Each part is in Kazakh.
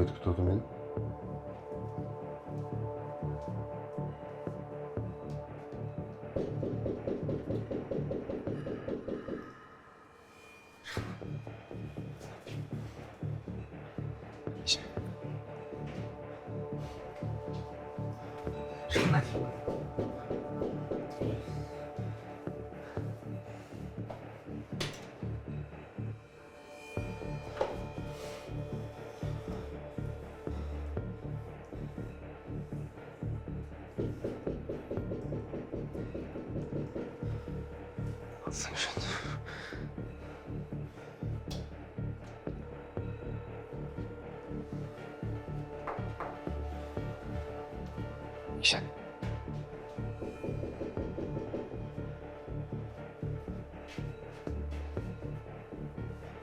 Это кто-то мен?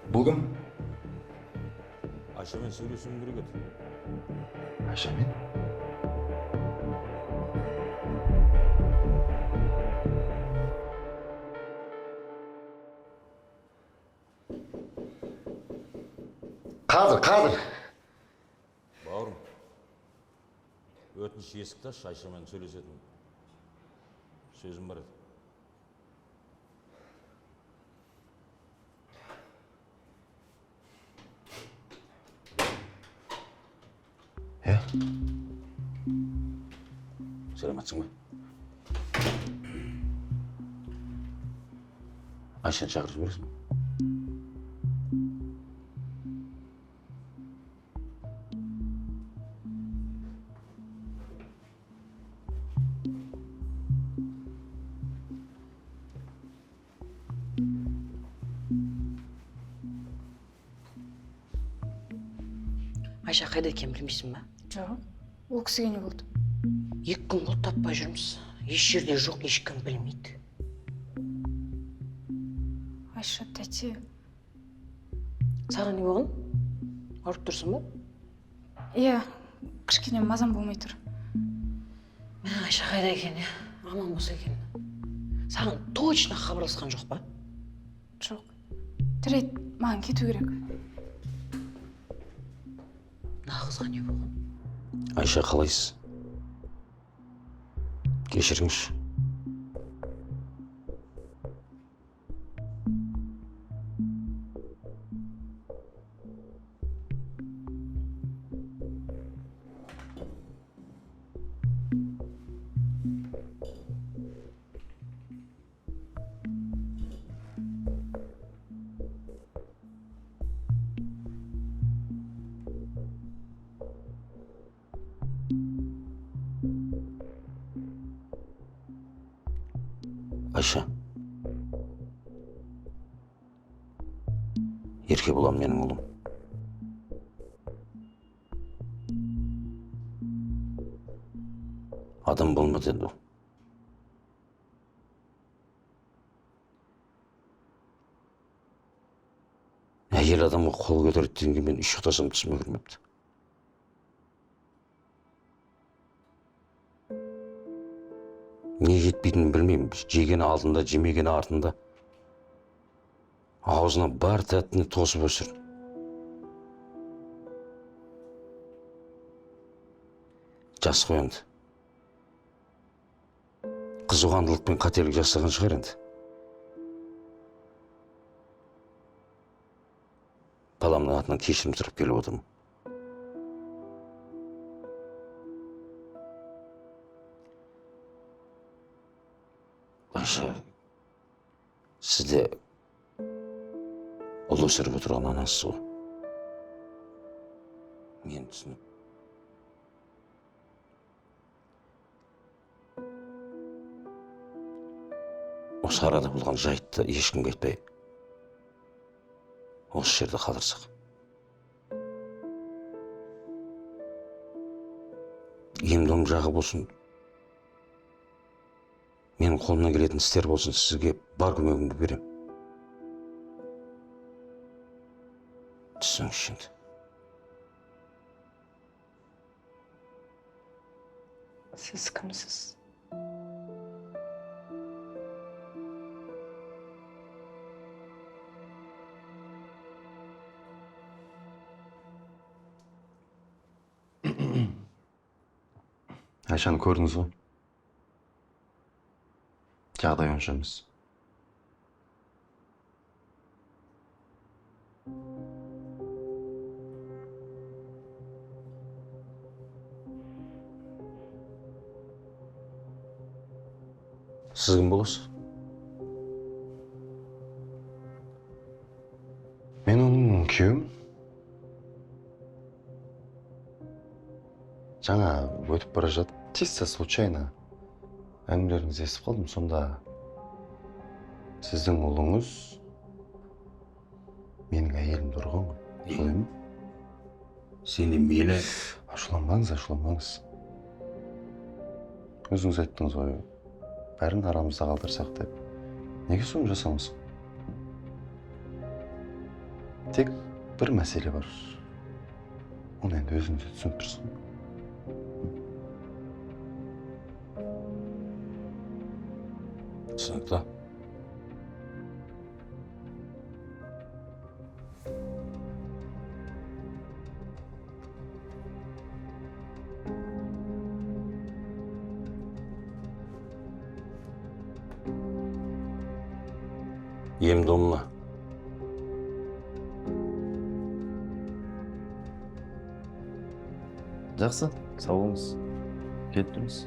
Бұл кім? Айшамен сөйлесуім керек еді. Айшамен? Қазір, қазір. Бауырым, өтініш есікті аш, Айшамен сөйлесетін сөзім бар еді. Саламатсың ба? Айшаны шақырып жібересің бе? Айша қайда екенін білмейсің ба? Жоқ. Ол кісіге не болды? 2 күн болды таппай жүрміз. Еш жерде жоқ, ешкім білмейді. Айша тәте. Саған не болған? Ауырып тұрсың ба? Иә, кішкене мазам болмай тұр. Мә, Айша қайда екен, иә? Аман болса екен. Саған точно хабарласқан жоқ па? Жоқ. Жарайды, маған кету керек. Мына қызға не болған? Айша, қалайсыз? Кешіріңізші. Айша, ерке болам менің ұлым. Адам болмады енді ол. Әйел адамға қол көтереді дегенге мен үш ұйықтасам түсіме кірмепті. Не жетпейтінін білмеймін. Жегені алдында, жемегені артында. Аузына бар тәттіні тосып өсір. Жас қой енді. Қызуқандылықпен қателік жасаған шығар енді. Баламның атынан кешірім сұрап келіп отырмын. Айша, сіз де ұл өсіріп отырған анасыз ғой. Мені түсініп. Осы арада болған жайтты ешкімге айтпай, осы жерде қалдырсақ. Ем-дом жағы болсын, менің қолымнан келетін істер болсын, сізге бар көмегімді беремін. Түсіңізші енді. Сіз кімсіз? Айшаны көрдіңіз ғой. Жағдай онша емес. Сіз кім боласыз? Мен оның күйеуім. Жаңа өтіп бара жатып, чисто случайно әңгімелеріңізді естіп қалдым. Сонда сіздің ұлыңыз менің әйелімді ұрған ғой. Солай ма? Сен де мені. Ашуланбаңыз, ашуланбаңыз. Өзіңіз айттыңыз ғой, бәрін арамызда қалдырсақ деп. Неге соны жасамасақ? Тек бір мәселе бар. Оны енді өзіңіз де түсініп тұрсыз ғой. Түсінікті. Ем домына. Жақсы, сау болыңыз. Келіп тұрыңыз.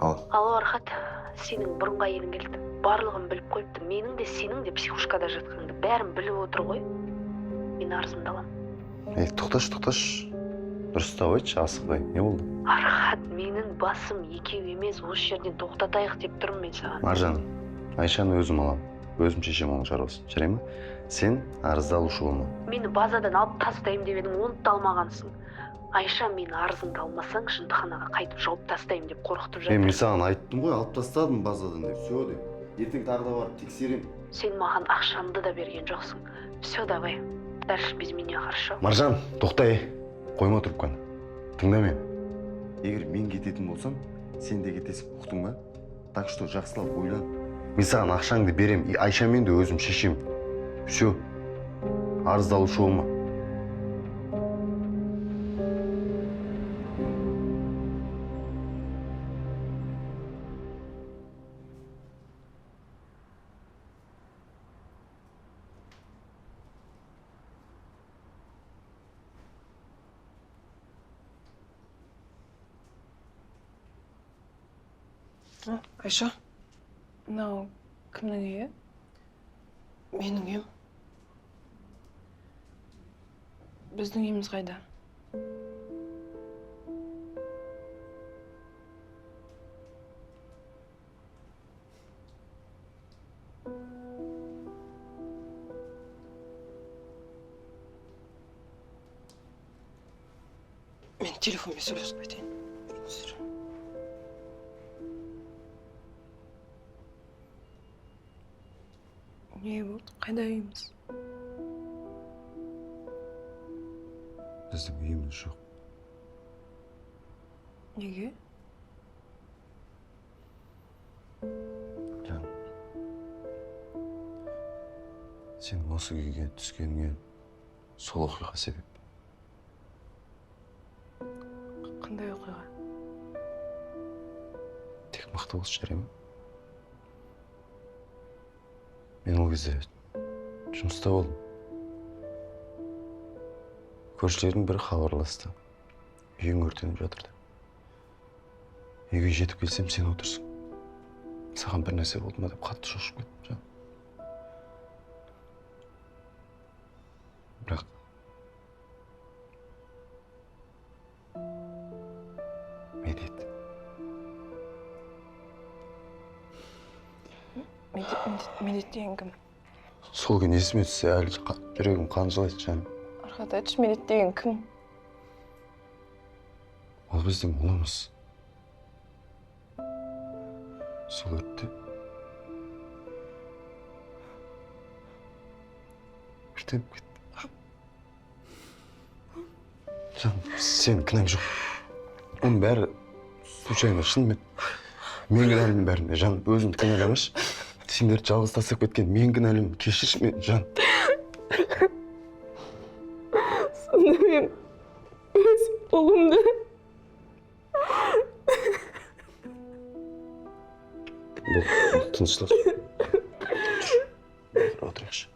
Ал. Алло, Архат, сенің бұрынғы әйелің келді. Барлығын біліп қойыпты. Менің де, сенің де психушкада жатқаныңды бәрін біліп отыр ғой. Мен арызымды аламын. Ей, тоқташы, тоқташы. Дұрыстап айтшы, асықпай. Не болды? Архат, менің басым екеу емес, осы жерден тоқтатайық деп тұрмын мен саған. Маржан, Айшаны өзім аламын. Өзім шешемін оның шаруасын. Жарай ма? Сен арызды алушы болма. Мені базадан алып тастаймын деп едің, оны да алмағансың. Айша, мен арызыңды алмасаң, жындыханаға қайтып жауып тастаймын деп қорқытып Е, мен жатыр. саған айттым ғой, алып тастадым базадан деп. Все деп. Ертең тағы да барып тексеремін. Сен маған ақшамды да берген жоқсың. Все, давай. Дальше без меня, хорошо? Маржан, тоқта, ей. Қойма трубканы. Тыңда мені. Егер мен кететін болсам, сен де кетесің, ұқтың ба? Так что жақсылап ойлан. Мен саған ақшаңды берем, и Айшамен де өзім шешем. Все. Арызды алушы болма. Айша, мынау кімнің үйі? Менің үйім. Біздің үйіміз қайда? Мен телефонмен сөйлесіп кетейін. Не болды? Қайда үйіміз? Біздің үйіміз жоқ. Неге? Жан, сен осы күйге түскеніңе сол оқиға себеп. Қандай оқиға? Тек мықты болшы, жарай ма? Мен ол кезде жұмыста болдым. Көршілердің бірі хабарласты. Үйің өртеніп жатыр деп. Үйге жетіп келсем, сен отырсың. Саған бір нәрсе болды ма деп қатты шошып кеттім, жан. Бірақ Медет. Медет деген кім? Сол күн есіме түссе, әлі жүрегім қан жылайды, жаным. Архат, айтшы, Медет деген кім? Ол біздің ұлымыз. Сол өртте Өртеніп кетті. Жаным, сенің кінәң жоқ. Оның бәрі случайно, шынымен. Мен кінәлімін бәріне, жан, өзіңді кінәламашы. Сендерді жалғыз тастап кеткен мен кінәлімін. Кешірші мені, жан. Сонда мен өз ұлымды... Бұл тыныштық. Отырайықшы.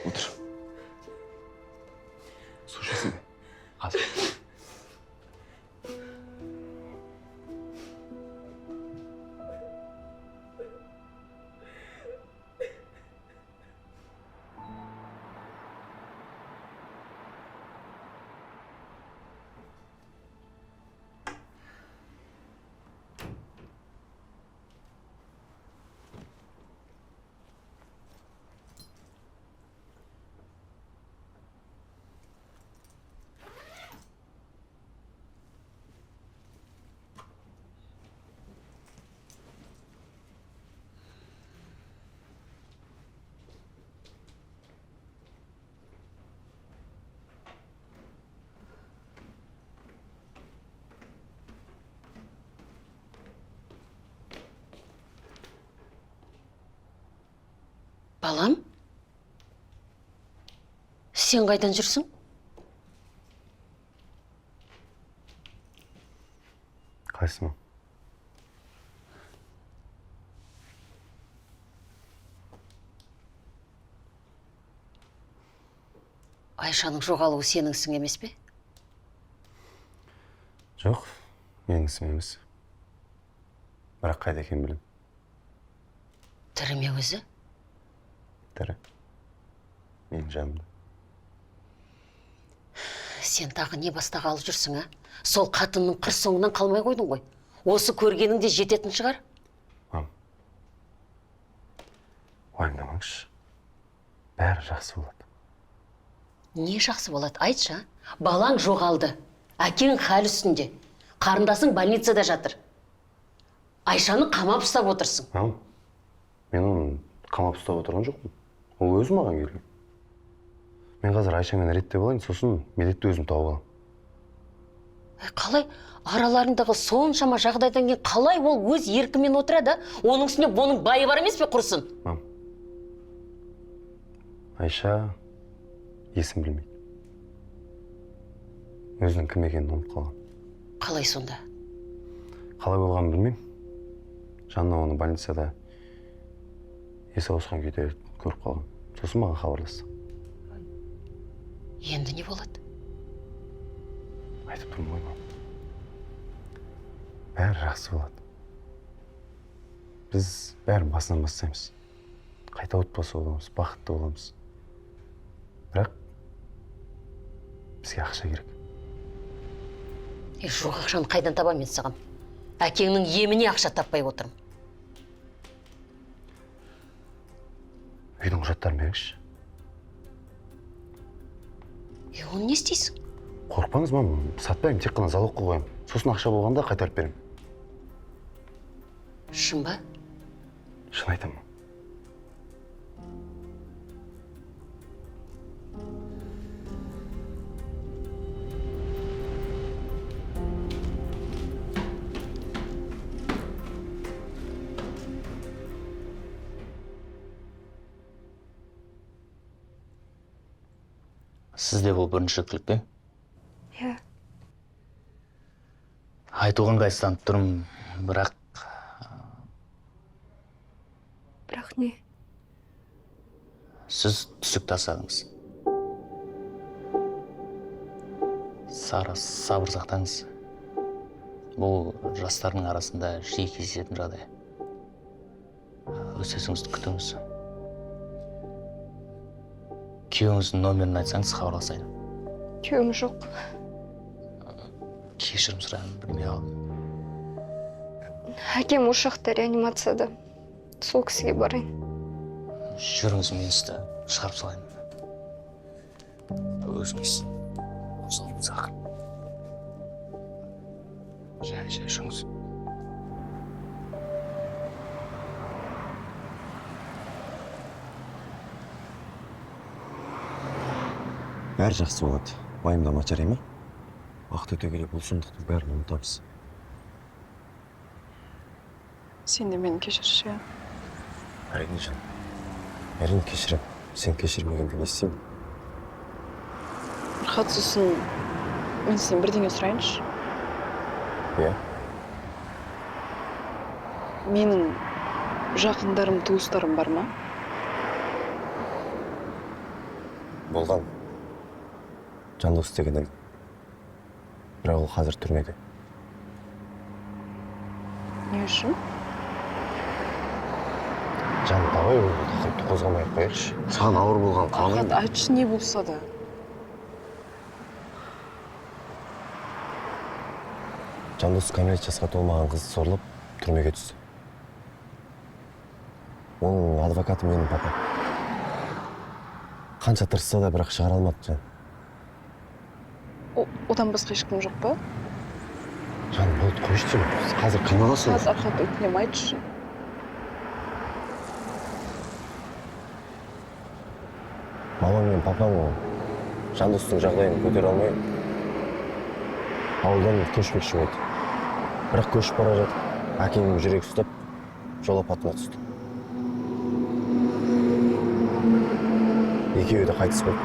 Отыр. Су ішесің бе? Қазір. Балам, сен қайдан жүрсің? Қайсысы? Айшаның жоғалуы сенің ісің емес пе? Жоқ, менің ісім емес. Бірақ қайда екенін білемін. Тірі ме өзі? Тірі. Менің жанымда. Сен тағы не бастағалы жүрсің, а? Сол қатынның қыр соңынан қалмай қойдың ғой. Осы көргенің де жететін шығар. Мам, уайымдамаңызшы. Бәрі жақсы болады. Не жақсы болады, айтшы, а? Балаң жоғалды. Әкең хал үстінде. Қарындасың больницада жатыр. Айшаны қамап ұстап отырсың. Мам, мен оны қамап ұстап отырған жоқпын. Ол өзі маған келген. Мен қазір Айшамен реттеп алайын, сосын Медетті өзім тауып аламын. Қалай араларындағы соншама жағдайдан кейін қалай ол өз еркімен отырады? Оның үстіне оның байы бар емес пе құрсын? Мам, Айша есін білмейді. Өзінің кім екенін ұмытып қалған. Қалай сонда? Қалай болғанын білмеймін. Жанна оны больницада есі ауысқан күйде көріп қалған. Сосын маған хабарласты. Енді не болады? Айтып тұрмын ғой, мам. Бәрі жақсы болады. Біз бәрін басынан бастаймыз. Қайта отбасы боламыз, бақытты боламыз. Бірақ бізге ақша керек. Жоқ, ақшаны қайдан табамын мен саған? Әкеңнің еміне ақша таппай отырмын. Үйдің құжаттарын беріңізші. Оны не істейсің? Қорықпаңыз, мам, сатпаймын, тек қана залогқа қоямын. Сосын ақша болғанда қайтарып беремін. Шын ба? Шын айтамын. Сізде бұл бірінші жүктілік пе? Иә. Айтуға ыңғайсызданып тұрмын, бірақ... Бірақ не? Сіз түсік тастадыңыз. Сара, сабыр сақтаңыз. Бұл жастардың арасында жиі кездесетін жағдай. Өз өзіңізді күтіңіз. Күйеуіңіздің номерін айтсаңыз, хабарласайын. Күйеуім жоқ. Кешірім сұраймын, білмей қалдым. Әкем осы жақта реанимацияда. Сол кісіге барайын. Жүріңіз, мен сізді шығарып салайын. Өзіңіз қозғалыңыз ақырын. Жай, жай жүріңіз. Бәрі жақсы болады. Уайымдама, жарай ма? Уақыт өте келе бұл сұмдықтың бәрін ұмытамыз. Сен де мені кешірші. Әрине, жаным. Әрине кешіремін. Сен кешірмегенде не істеймін? Архат, сосын мен сенен бірдеңе сұрайыншы. Иә. Менің жақындарым, туыстарым бар ма? Болған. Жандос деген інім. Бірақ ол қазір түрмеде. Не үшін? Жан, давай ол тақырыпты қозғамай ақ қояйықшы. Саған ауыр болған Архат, айтшы, не болса да. Жандос кәмелет жасқа толмаған қызды зорлап түрмеге түсті. Оның адвокаты менің папам. Қанша тырысса да, бірақ шығара алмады, жан. Одан басқа ешкім жоқ па? Жан, болды, қойшы деймін. Қазір қиналасың. Архат, өтінемін, айтшы. Мамам мен папам Жандостың жағдайын көтере алмай ауылдан көшпекші болды. Бірақ көшіп бара жатып, әкемнің жүрегі ұстап, жол апатына түсті. Екеуі де қайтыс болды.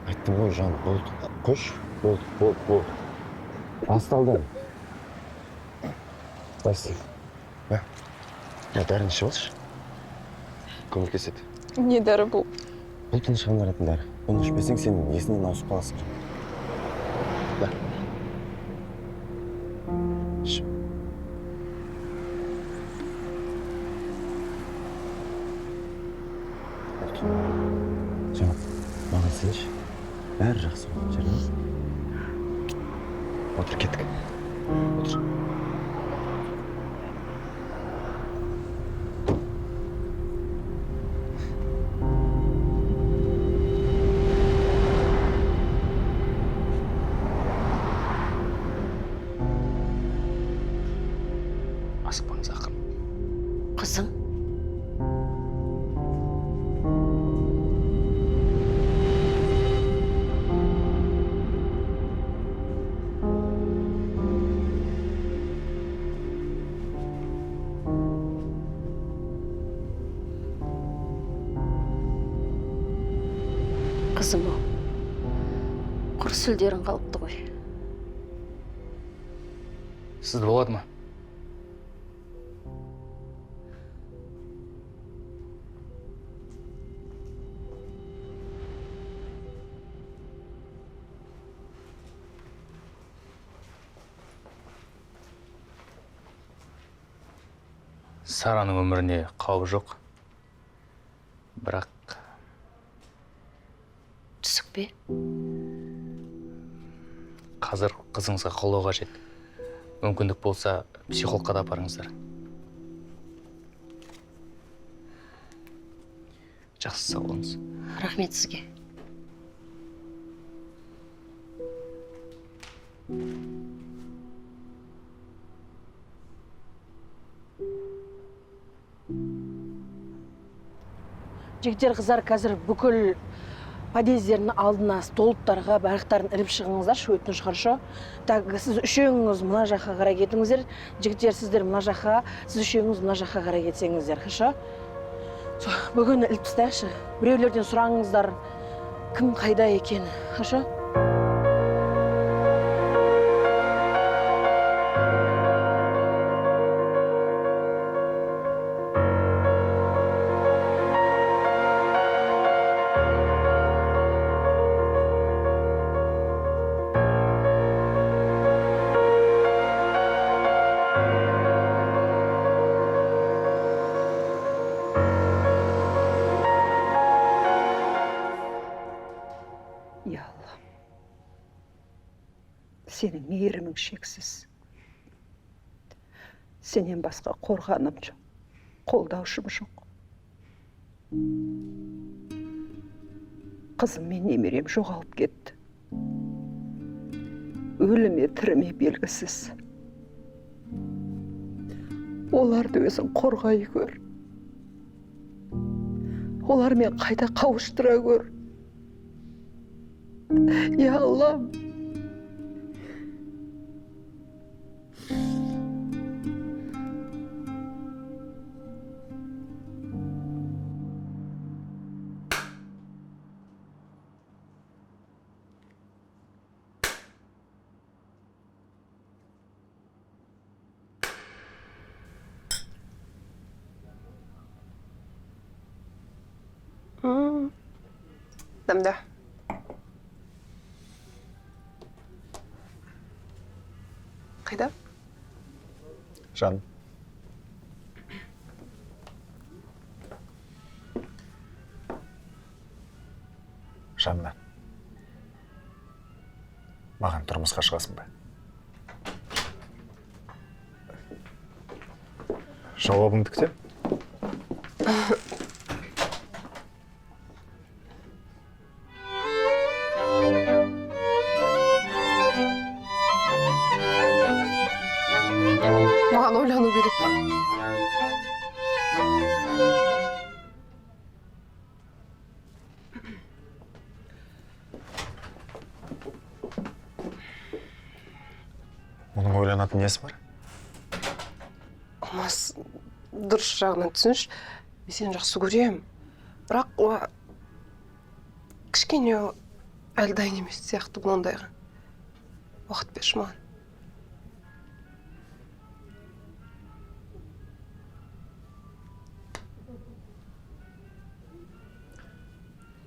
Айттым ғой, жан, болды, қойшы, болды, болды, болды. Басталды. Басталды. Мә, дәріні ішіп алшы. Көмектеседі. Не дәрі бұл? Бұл тыныштандыратын дәрі. Бұны ішпесең, сен есіңнен ауысып қаласың. Мә. Іш. Болды. Жан, маған сенші. Бәрі жақсы болады, жарай ма? Отыр, кеттік. Отыр. Асықпаңыз, ақырын. Қызым. Қызым ау, құр сүлдерің қалыпты ғой. Сізді болады ма? Сараның өміріне қауіп жоқ. Бірақ Түсік пе? Қазір қызыңызға қолдау қажет. Мүмкіндік болса, психологқа да апарыңыздар. Жақсы, сау болыңыз. Рахмет сізге. Жігіттер, қыздар, қазір бүкіл подъездердің алдына столбтарға барлықтарын іліп шығыңыздаршы, өтініш, хорошо? Так, сіз үшеуіңіз мына жаққа қарай кетіңіздер. Жігіттер, сіздер мына жаққа, сіз үшеуіңіз мына жаққа қарай кетсеңіздер, хорошо? Бүгін іліп тастайықшы. Біреулерден сұраңыздар, кім қайда екені, хорошо? Я Аллам, сенің мейірімің шексіз. Сенен басқа қорғаным жоқ, қолдаушым жоқ. Қызым мен немерем жоғалып кетті. Өліме тіріме белгісіз. Оларды өзің қорғай көр. Олармен қайта қауыштыра көр. Я Аллам. Дәмді. Қайда? Жан. Жанна. Маған тұрмысқа шығасың ба? Жауабыңды күтем. Маған ойлану керек. Оның ойланатын несі бар? Алмас, дұрыс жағынан түсінші. Мен сені жақсы көремін. Бірақ кішкене әлі дайын емес сияқты ондайға. Уақыт берші маған.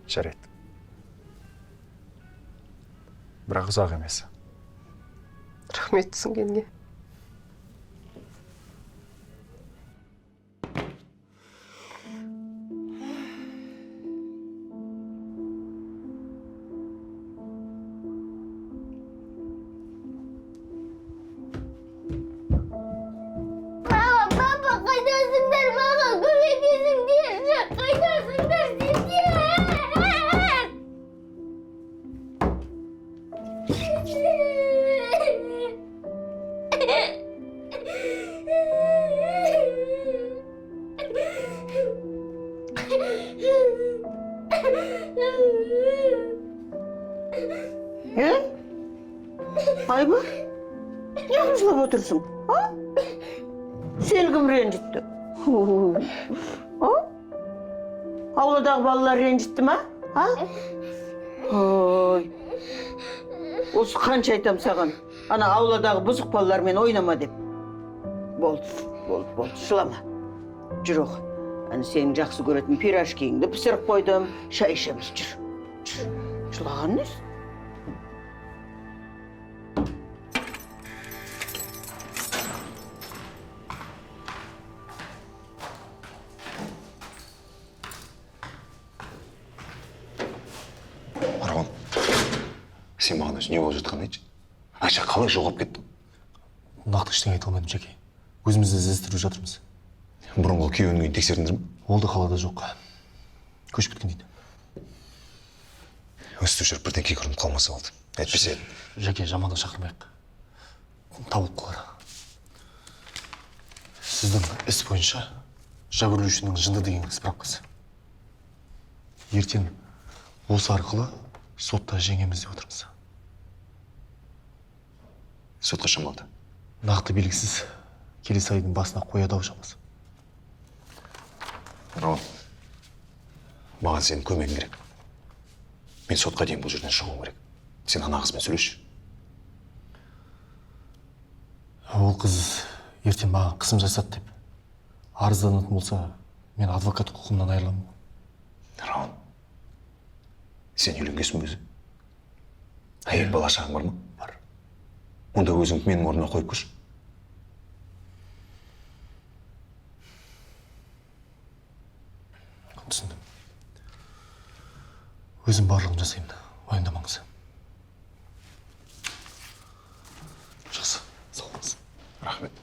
Жарайды. Бірақ ұзақ емес. Рахмет түсінгенге. Мама, папа, қайдасыңдар? Маған көмектесіңдерші. Қайдасыңдар сендер? Айбар, неғып жылап отырсың, а? Сені кім ренжітті? А? Ауладағы балалар ренжітті ма? А? Ой, осы қанша айтам саған, ана ауладағы бұзық балалармен ойнама деп. Болды, болды, болды, жылама. Жүр оқ. Ана сенің жақсы көретін пирожкиіңді пісіріп қойдым, шай ішеміз, жүр. Жүр. Жылаған несі? Марғұлан, сен маған өзі не болып жатқанын айтшы. Айша қалай жоғалып кетті? Нақты ештеңе айта алмадым, Жәке. Өзіміз де іздестіріп жатырмыз. Бұрынғы күйеуінің үйін тексердіңдер ме? Ол да қалада жоқ. Көшіп кеткен дейді. Өстіп жүріп бірдеңке көрініп қалмаса болды. Әйтпесе... Жәке, жаманды шақырмайық. Табылып қалар. Сіздің іс бойынша жәбірлеушінің жынды деген справкасы. Ертең осы арқылы сотта жеңеміз деп отырмыз. Сот қашан болды? Нақты белгісіз. Келесі айдың басына қояды ау шамасы. Рауан, маған сенің көмегің керек. Мен сотқа дейін бұл жерден шығуым керек. Сен ана қызбен сөйлесші. Ол қыз ертең маған қысым жасады деп арызданатын болса, мен адвокат құқығымнан айырыламын. Рауан, сен үйленгенсің бе өзі? Әйел бала шағаң бар ма? Бар. Онда өзіңді менің орныма қойып көрші. Түсіндім. Өзім барлығын жасаймын, уайымдамаңыз. Жақсы, сау болыңыз. Рахмет.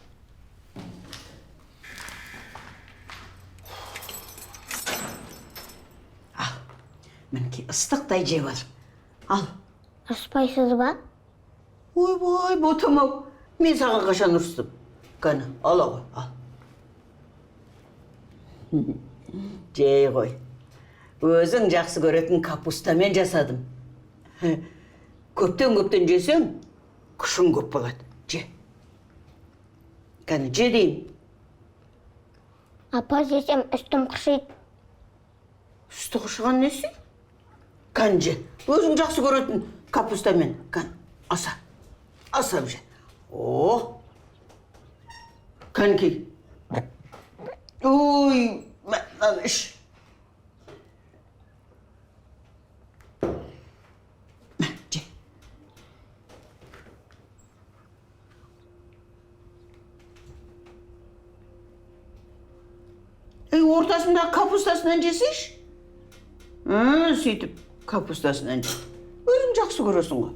Ал, мінекей ыстықтай жеп ал. Ал. Ұрыспайсыз ба? Ойбай, ботам-ау. Мен саған қашан ұрыстым? Кәні, ала ғой, ал. Жей ғой. Өзің жақсы көретін капустамен жасадым. Көптен-көптен жесең, күшің көп болады. Же. Кәні, же деймін. Апа, жесем үстім қышиды. Үсті қышыған несі? Кәні, же. Өзің жақсы көретін капустамен. Кәні, аса. Асап же. О! Кәнекей. Ой, мынаны іш. Мә, же. Ей, ортасындағы капустасынан жесейші. Сөйтіп капустасынан же. Өзің жақсы көресің ғой.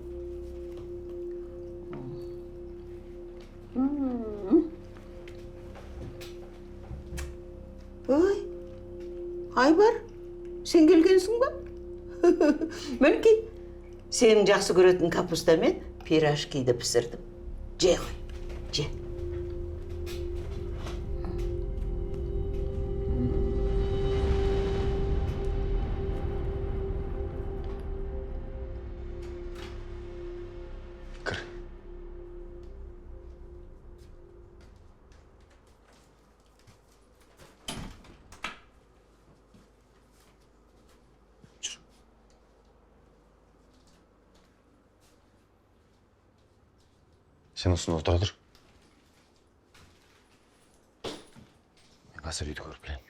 Ой, Айбар, сен келгенсің ба? Мінекей, сенің жақсы көретін капустамен пирожкиді пісірдім. Же ғой, же. Кір. Сен осында отыра тұр. Мен қазір үйді көріп келейін.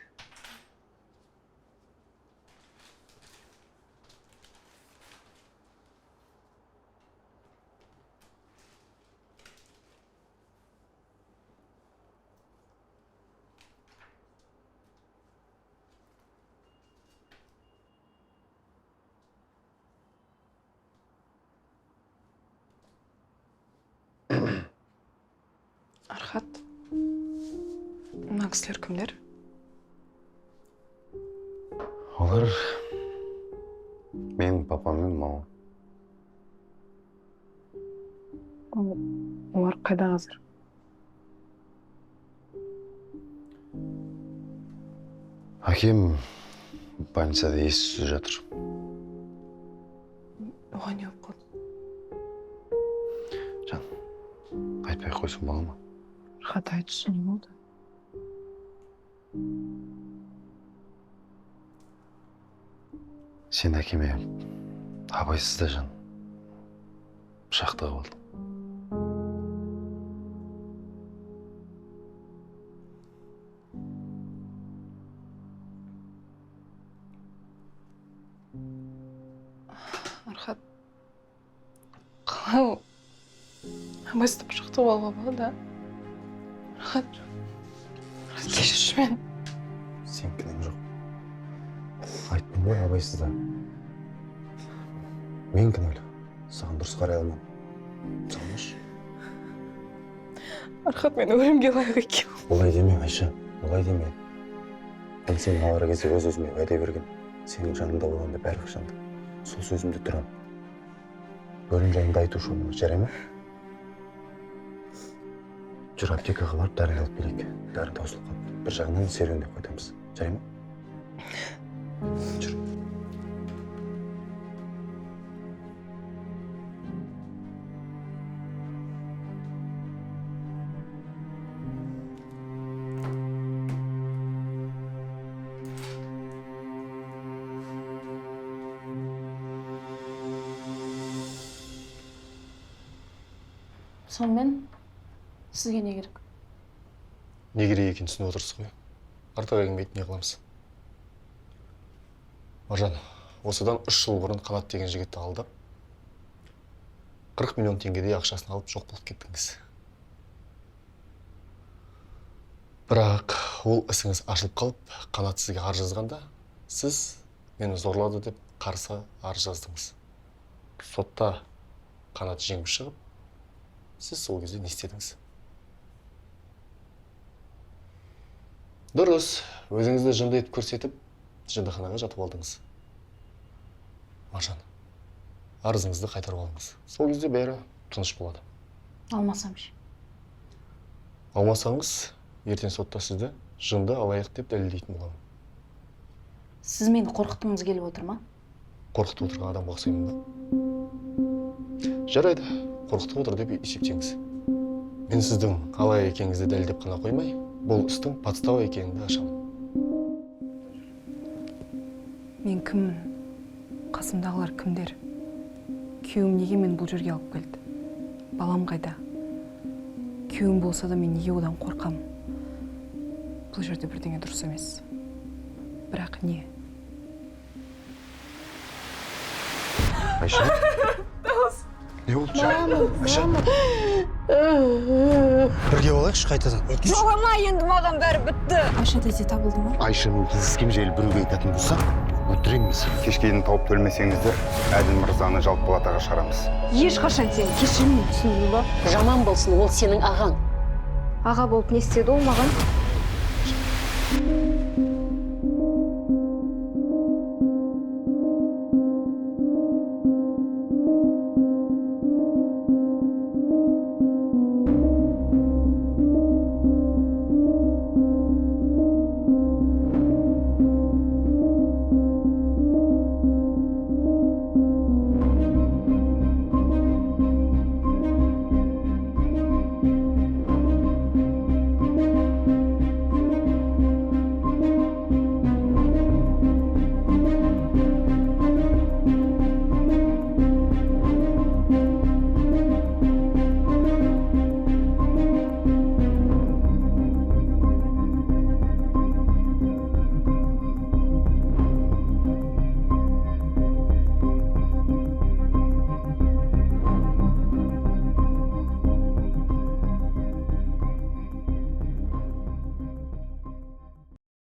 Архат, мына кісілер кімдер? Олар менің папам мен мамам. Олар қайда қазір? Әкем больницада ес-түссіз жатыр. Оған не болып қалды? Жан, айтпай ақ қойсаң бола ма? Архат, айтшы, не болды? Сен әкеме абайсызда жан пышақ тығып алдың. Архат, қалай ол абайсызда пышақ тығып алуға болады, а? Архат, кешірші мені. Сен кінәң жоқ. Айттым ғой абайсызда. Мен кінәлі. Саған дұрыс қарай алмадым. Салмашы. Архат, мен өлімге лайық екенмін. Олай деме, Айша, олай деме. Мен сені алар кезде өз-өзіме уәде бергем. Сенің жаныңда болғанда бәрі қашанда. Сол сөзімде тұрамын. Өлім жайында айтушы болма, жарай ма? Жүр, аптекаға барып дәріні алып келейік. Дәрі таусылып қалыпты. Бір жағынан серуендеп қайтамыз. Жарай ма? Жүр. Сонымен сізге не керек? Не керек екенін түсініп отырсыз ғой. Артық әңгіме айтып не қыламыз? Маржан, осыдан 3 жыл бұрын Қанат деген жігітті алдап, 40 миллион теңгедей ақшасын алып жоқ болып кеттіңіз. Бірақ ол ісіңіз ашылып қалып, Қанат сізге арыз жазғанда, сіз мені зорлады деп қарсы арыз жаздыңыз. Сотта Қанат жеңіп шығып, сіз сол кезде не істедіңіз? Дұрыс, өзіңізді жынды етіп көрсетіп, жындыханаға жатып алдыңыз. Маржан, арызыңызды қайтарып алыңыз. Сол кезде бәрі тыныш болады. Алмасам ше? Алмасаңыз, ертең сотта сізді жынды алаяқ деп дәлелдейтін боламын. Сіз мені қорқытқыңыз келіп отыр ма? Қорқытып отырған адамға ұқсаймын ба? Жарайды, қорқытып отыр деп есептеңіз. Мен сіздің алаяқ екеніңізді дәлелдеп қана қоймай, бұл істің подстава екенін де ашамын. Мен кіммін? Қасымдағылар кімдер? Күйеуім неге мені бұл жерге алып келді? Балам қайда? Күйеуім болса да, мен неге одан қорқамын? Бұл жерде бірдеңе дұрыс емес. Бірақ не? Айша, не болды? Айша, Бірге болайықшы қайтадан. Жолама, енді маған бәрі бітті. Айша тәте табылды ма? Айшамен кездескем жайлы біреуге айтатын болсақ, өлтіремін мен сені. Кешке дейін тауып төлемесеңіздер, Әділ мырзаны жалпы палатаға шығарамыз. Ешқашан сені кешірмеймін, түсіндің ба? Жаман болсын, ол сенің ағаң. Аға болып не істеді ол маған?